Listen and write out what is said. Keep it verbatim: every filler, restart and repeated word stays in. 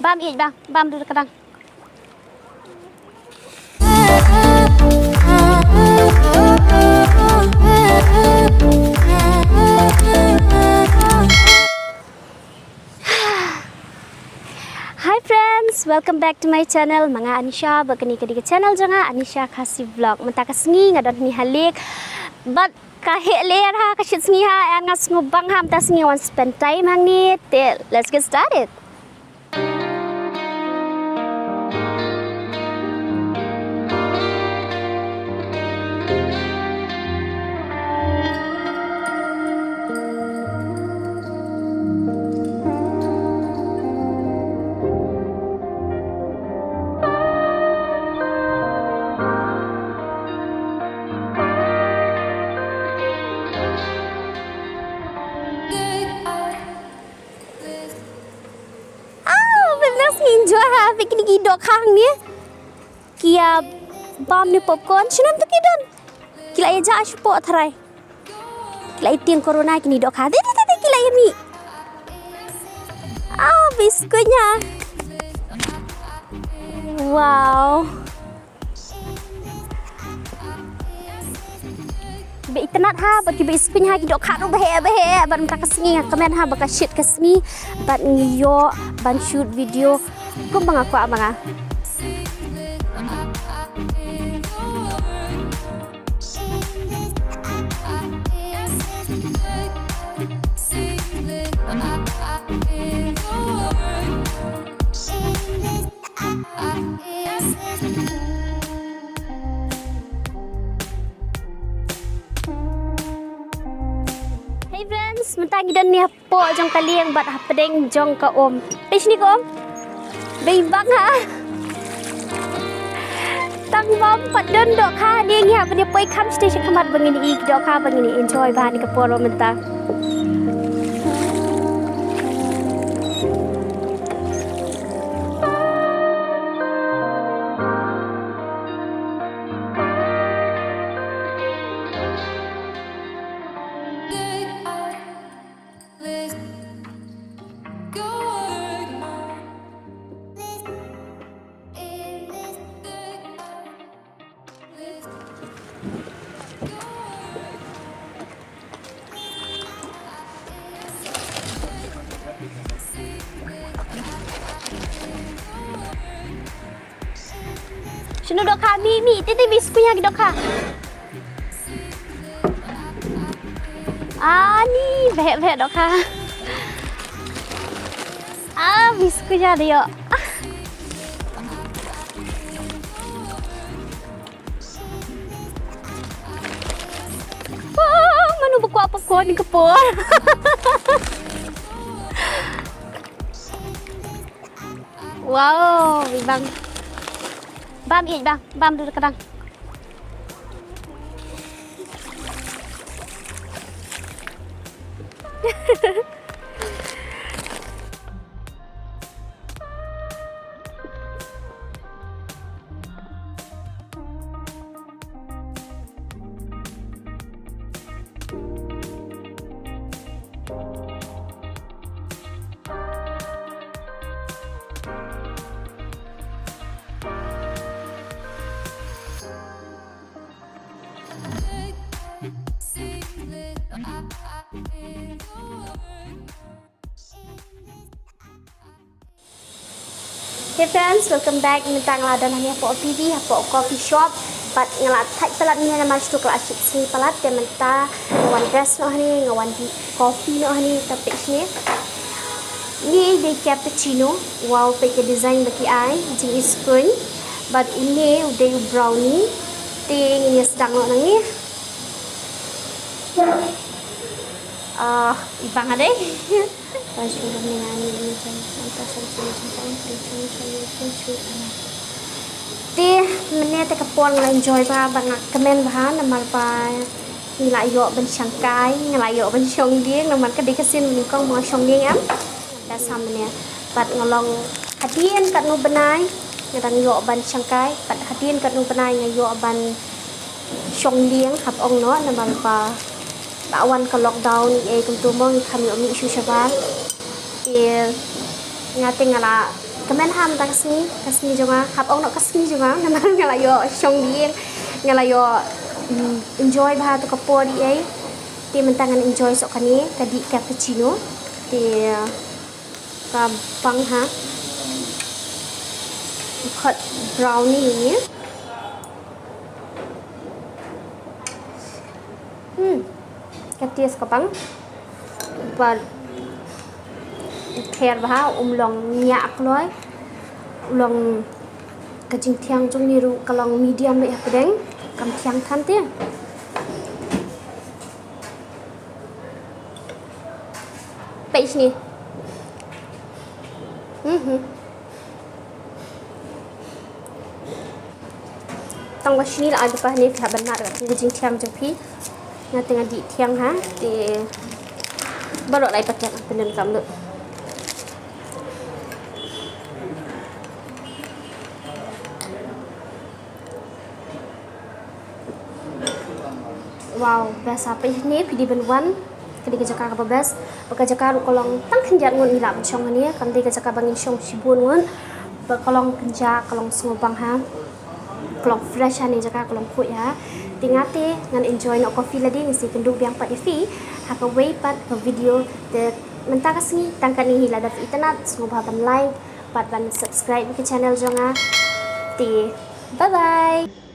Bam ïeit bam, bam dur kadang. Hi friends, welcome back to my channel. Ma nga Anisha, bad kane ka dei ka channel jong nga, Anisha Khasi Vlog. Mynta ka sngi nga don hangne ha lake. Bad ka heh lyer ha, ka shit sngi ha, and nga sngewbang ha mynta sngi wan spend time hangne. Te, let's get started. Ah, bebnas ngi enjoy ha, bad kine ki dohkha hangne. Ki ïa bam ne popcorn, shuh nam tu ki don. Ki la ïa jah shuh po tharai. Ki la ïa tieng corona kine dohkha. Te, te, te, te, ki la ïa mih. Ah, biskut nya. Wow. Ba itynnad ha, ba ki ba iskuin ha ki dohkha ruh ba heh, ba heh, bad mynta ka sngi nga kmen ha, ba ka shit ka sngi, bad ngi ïoh ban shoot video, kumba nga kwah ma nga. Hey friends, mynta ngi don ne hapoh jong ka lieng bad hapdeng jong ka um. Peit shane ka um. Dei bang ha. Tang bam pat don dohkha ne ngi hap ne poi kham sha khmat ba ngin ïoh dohkha ba ngin enjoy bha ne ka por mynta. Shano dohkha, mih, mih, titi mih skunya ki dohkha. Ani, behek, behek dohkha. Ah, mih skunya dei ïoh. Wah, mano ba kwah popcorn ka por. Wow, bang. Bam ïeit bang, bam dur kadang. Hey friends, welcome back. Mynta nga la don hangne hapoh P V, hapoh coffee shop. Bad nga la thait palat mynne namar shuh ka la shit sngi palat. Te mynta nga wan rest noh hangne, nga wan dih coffee noh hangne, te peit shane. Une dei cappuccino. Wow, peit ka design ba ki ai, jingiskuin. Bad une u dei u brownie. Te ngin ïa sdang noh nangne. Ah, i bang dei. Te mynne te ka por nga la enjoy bha, bad nga kmen bha namar ba ngi la ïoh ban shangkai, nga la ïoh ban shong dieng, namar ka dei ka sien ba nyngkong ba nga shong dieng em. Te sa mynne bad nga long hadien katno bnai nga dang ïoh ban shangkai, bad hadien katno bnai nga ïoh ban shong dieng hap ong noh namar ba la wan ka lockdown, ei kumto mo ngi kham ïoh mih shuh shabar. Te nga te nga la Kmen ha mynta ka sngi, ka sngi jong nga, hap ong noh ka sngi jong nga, namar nga la ïoh shong dieng, nga la ïoh, mm, enjoy bha to ka por ïa. Te mynta ngan enjoy soh kane ka dih cappuccino. Te ka bang ha. Khot brownie ïa ngi. Hmm. Ka taste ka bang. Bad pher bha, um long ñiah kloi. Long ka jingthiang jong ngi ruh ka long medium beit hapdeng. Kam thiang than te. Peit shini. Mhm. Tang ba shini la ai ba ka ne phi hap ban mad ka jingthiang jong phi. Nga te nga dih thiang ha. Te baroh lai pat ka pyndonkam lut. Wow, best ha. Peit hangne phi dei ban wan. Ka dei ka jaka kaba best. Ba ka jaka ruh ka long tang khyndiat ngut ngi lah ban shong hangne. Kam dei ka jaka ba ngin shong shibun ngut. Ba ka long kynja, ka long sngewbang ha. Ka long fresh hangne jaka, ka long khuid ha. Te nga te ngan enjoy noh coffee lade, ngan sa ïakynduh biang pat ïa phi ha kawei pat ka video. Te mynta ka sngi tang kane hi, lada phi itynnad sngewbha ban like bad ban subscribe ïa ka channel jong nga. Te bye bye.